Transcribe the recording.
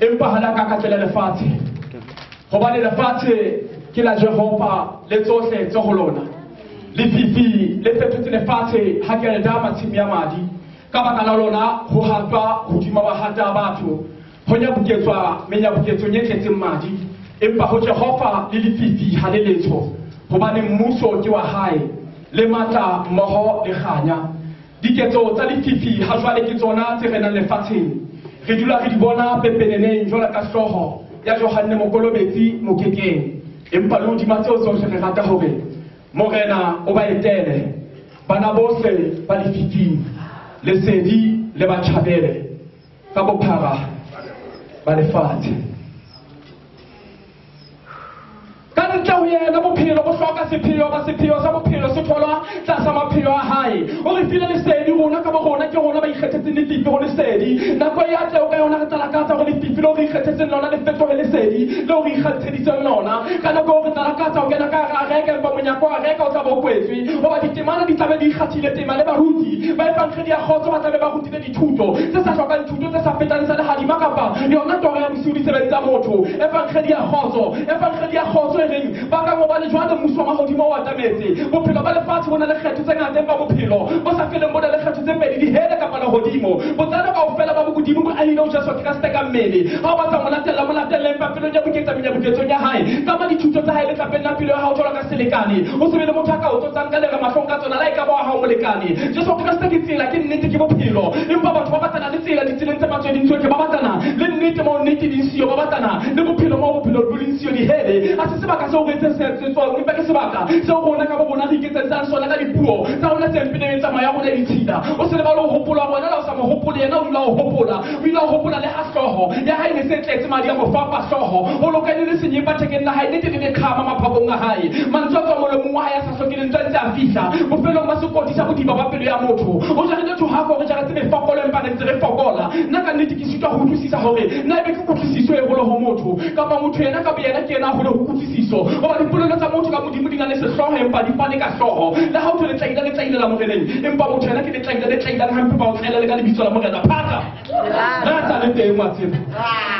Empa ha la ka ka tlela lefatshe. Hobane lefatshe ke la Jehova le tsohle tse ho lona. Lefifi le fetotse lefatshe ha ke le dama tshimo ya madi. Ka baka la lona ho hatwa hodima bahata a batho. Ho nyabuketswa menyabuketsong e tletseng madi. Empa ho Jehova le lefifi ha le letho. Hobane mmuso ke wa hae le matla mmoho le kganya. Diketso tsa lefifi ha jwale ke tsona tse renang lefatsheng. Re dula re di bona pepeneneng jwalo ka hlooho ya Johanne Mokolobetsi mokekeng. Empa le hodima tseo tsohle re rata hore Morena o ba etele bana bohle ba lefifing, lesedi le ba tjhabele ka bophara ba lefatshe. Ka ntle ho yena bophelo bo hloka sepheo, ba sepheo sa bophelo se tholwa tlasa maphelo a hae. O re file lesedi rona ka bo rona, ke rona ba ikgethetseng lefifi ho lesedi. Nako e a tle o ka yona re tla lakatsa hore lefifi leo re ikgethetseng lona le fetohe lesedi leo re ikgetheditseng lona. Ka nako eo re tla lakatsa ho kena ka hara areka, empa monyako wa areka o tla be o kwetswe. Hoba ditemana di tlabe di ikgathile tema le baruti ba evangeli ya kgotso ba tlabe ba rutile dithuto tse sa hlokang thuto, tse sa fetang sa lehodimo kapa yona toro ya bosiu ditsebeng tsa motho. Evangeli ya kgotso, evangeli ya kgotso e reng ba ka hobane jwale mmuso wa mahodimo o atametse. Bophelo ba lefatshe bo na le kgetho tse ngata, empa bophelo bo sa feleng bo na le kgetho tse pedi, dihele kapa lehodimo. Botsalo kaofela ba bokodimo bo ahile ho Jesu Kreste ka mmele. Ha o batla mo latella, mo latelle, empa pelong ya boketsa menyabuketsong ya hae. Tlama dithuto tsa hae letlapeng la pelo ya hao jwalo ka selekane. O se be le motho a ka o tsotsang ka lere mahlong ka tsona, le ha e ka ba wa hao molekane. Jesu Kreste ke tsela, ke nnete, ke bophelo. Empa batho ba batlana le tsela ditseleng tse matsweding tsohle, ba batlana le nnete moo nnete di siyo, ba batlana le bophelo moo bophelo bo leng siyo. Dihele ha se sebaka seo re etseng empa ke sebaka seo rona ka bo rona re iketsetsang sona ka dipuo tsa rona tse mpe le metsamao ya rona e ditshila. O se lebale ho hopola hore wena le ha o sa mo hopole, yena o dula o hopola. O ile a hopola le ha hlooho ya hae ne se tletse madi a mo fapa hlooho. Ho lokane le senyepa thekeng la hae, nnete le meqhama maphakong a hae. Mantswe a tswang molomong wa hae a sa hloke lentswe a ntse a fihla bofelong ba sekoti sa bodiba ba pelo ya motho. O jarile thohako, re jaretse mefokolo, empa re ntse re fokola. Nna ka nnete ke sitwa ho utlwisisa hore na ebe ke kutlwisiso e hole ho motho kapa motho yena ka boyena ke yena a hole ho kutlwisiso. Hoba dipolelo tsa motho ka Modimo di na le sehlooho, empa di fane ka hlooho. Le ha o thwe letlaila, letlaila la Moreneng, empa motho yena ke letlaila, letlaila hampe ba o tlaela le ka lebitso la Morena. Phaka rata le teng wa tseba.